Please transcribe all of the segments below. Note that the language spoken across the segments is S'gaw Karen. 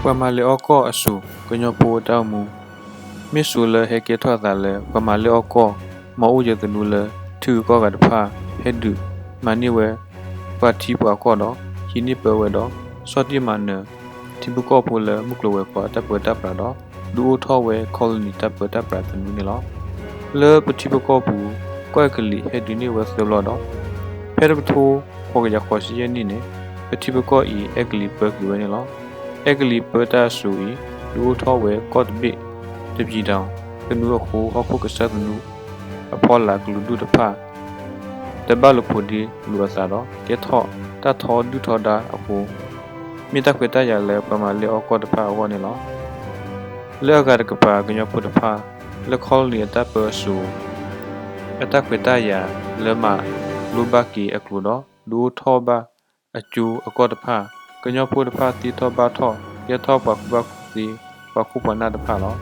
ပှၤမၤလဲၤအီကီၢ်အစိၤ ကညီဖိအတၢ်အိၣ်မူ. မ့ၢ်စိၤလၢဟဲကဲထီၣ်အသးလၢ ပှၤမၤလဲၤအီကီၢ် မၤအိၣ်ယဲၢ်သနူလၢ ထံဂုၤကီၢ်ဂၤတဖၣ် ဟဲဒုးမၤန့ၢ်ဝဲ ပှၤထံပှၤကီၢ်ဒီး ဟံးန့ၢ်ပၢဝဲဒီး ဆီၣ်တံၢ်မၤနၢၤ ထံဖိကီၢ်ဖိလၢ မုၢ်ကျိၤဝဲၤကွာ်အတၢ်ပၢတၢ်ပြးဒီး ဒုးအိၣ်ထီၣ်ဝဲ colonyတၢ်ပၢတၢ်ပြးသနူန့ၣ်လီၤ. လၢပထံပကီၢ်ပူၤ ကီၢ်အဲကလံးဟဲဒုးန့ၢ်ဝဲသၢဘျီဒီး ဖဲတကထိဃိးကယၤဃိးဆံယဲၢ်နံၣ်န့ၣ် ပထံပကီၢ်အံၤ အဲကလံးပၢက့ၤဝဲန့ၣ်လီၤ. အဲကလံးပၢတၢ်အစိၤအံၤ ဒုးအိၣ်ထီၣ်ဝဲကီၢ်တဘ့ၣ်တပံၤတၢ် သနူအဃိ ဟီၣ်ခိၣ်ကစၢ်သနူအဖီလာ်ကလုာ်ဒူၣ်တဖၣ် တဘၣ်လိာ်ဖိးဒ့လိာ်အသးဒီး ကဲထီၣ်တၢ်ထီဒုၣ်ထီဒါအဃိ မ့ၢ်တၢ်ခွဲးတၢ်ယာ်လၢပှၤမၤလဲၤအီကီၢ်တဖၣ်အဂီၢ်န့ၣ်လီၤ. လၢအဂၤတကပၤ ကညီဖိတဖၣ် လၢ colony အတၢ်ပၢအစိၤ အတၢ်ခွဲးတၢ်ယာ်လၢမၤလိဘၣ်က့ၤအကျိၤဒီး ဒုးအိၣ်ထီၣ်ဘၣ်အကၠိအကီၢ်တဖၣ် ကညီဖိတဖၣ်သ့ထီၣ်ဘၣ်ထီၣ် ကဲထီၣ်ပှၤကူၣ်ဘၣ်ကူၣ်သ့ ပှၤခိၣ်ပှၤနၢ်တဖၣ်လီၤ.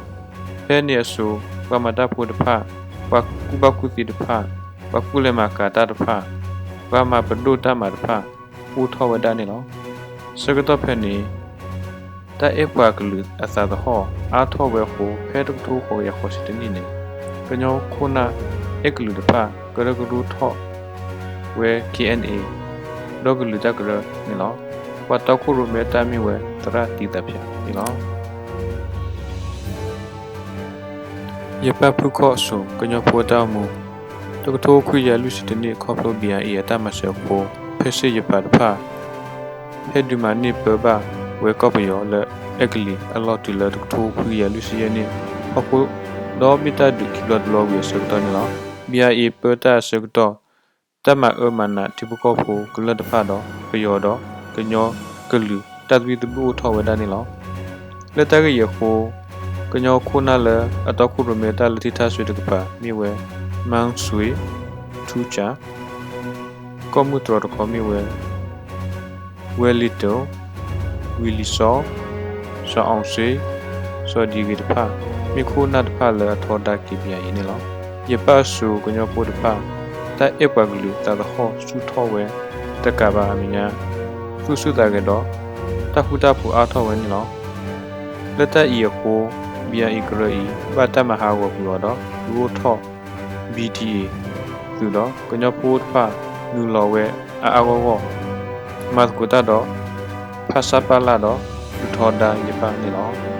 ဖဲန့ၣ်အစိၤ ပှၤမၤတၢ်ဖိတဖၣ် ပှၤကူၣ်ဘၣ်ကူၣ်သ့တဖၣ် ပှၤကူၣ်လဲၤမၤကၤတၢ်တဖၣ် ပှၤမၤပဒိၣ်တၢ်မၤတဖၣ် အိၣ်ထီၣ်ဝဲဒၣ်န့ၣ်လီၤ. ဆၢကတီၢ်ဖဲန့ၣ် တၢ်အဲၣ်ပှၤကလုာ်အသးသဟီၣ်အါထီၣ်ဝဲအဃိ ဖဲတကထိဃိးကယၤဃိးဆံတနံၣ်န့ၣ် ကညီခိၣ်နၢ်အဲၣ်ကလုာ်တဖၣ် ကရၢကရိထီၣ်ဝဲ KNA ဒီးကလုာ်တၢ်ကရၢန့ၣ်လီၤ. ပှၤတီခိၣ်ရိၣ်မဲတၢ်မ့ၢ်ဝဲ သရၣ်တံၤသးဖၠးန့ၣ်လီၤ. ယပၢ်ဖုၣ်ခီၣ်အစိၤ ကညီဖိအတၢ်အိၣ်မူ. တကထိခွံကယၤလွံၢ်ဆံတနံၣ် ခီဖျိ BIA အတၢ်မၤစၢၤအဃိ ဖဲစ့ၣ်ယပၣ်တဖၣ် ဟဲဒုးမၤန့ၢ်ပၢဘၣ်ဝဲကီၢ်ပယီၤလၢအဲကလံးအလီၢ်တုၤလၢတကထိခွံကယၤလွံၢ်ဆံယဲၢ်နံၣ် ဟီၣ်ခိၣ် ဒီးမ့ၢ်တၢ်ဒုးခံဘျီတဘျီဝံၤအဆၢကတီၢ်န့ၣ်လီၤ. BIA ပၢတၢ်အဆၢကတီၢ် တၢ်မၤအၢမၤနးထံဖိကီၢ်ဖိကမျၢၢ်တဖၣ်ဒီး ပယီၤဒီးကညီကလုာ် တၢ်သဝံၣ်သဘုၣ်အိၣ်ထီၣ်ဝဲဒၣ်န့ၣ်လီၤ. လၢတၢ်ဂ့ၢ်အံၤအဃိ ကညီခိၣ်နၢ်လၢအတီခိၣ်ရိၣ်မဲတၢ်လၢထံထၣ်စွ့တကပၤ မ့ၢ်ဝဲ မၣ်စွ့ ထူၣ်ကၠၣ် ကီၢ်မုၢ်တြီၤတခီမ့ၢ်ဝဲ ဝဲလ့တိၣ်, ဝံၤလံၤစီၤ, စီၤအီၣ်စ့, စီၤဒံဂ့ၤတဖၣ် မ့ၢ်ခိၣ်နၢ်တဖၣ်လၢအထီဒါက့ၤ BIA န့ၣ်လီၤ. ယပၢ်အစိၤကညီဖိတဖၣ် တၢ်အဲၣ်ပှၤကလုာ်သးသဟီၣ်ဆူၣ်ထီၣ်ဝဲတကးဘၣ်အမဲာ်ညါ သူၣ်ဆူၣ်သးဂဲၤဒီး တၢ်ဃူတၢ်ဖိးအါထီၣ်ဝဲန့ၣ်လီၤ. လၢတၢ်အံၤအဃိ BIA ကရၢအံၤ ဘၣ်တၢ်မၤဟးဂီၤကွံာ်အီၤဒီး ဒုးအိၣ်ထီၣ် BTA သုးဒီး ကညီဖိတဖၣ် နုာ်လီၤဝဲအါအါဂီၢ်ဂီၢ် မၤသကိးတၢ်ဒီး ဖဆပလ ဒီး ဒုးထီဒါယပၢ်န့ၣ်လီၤ.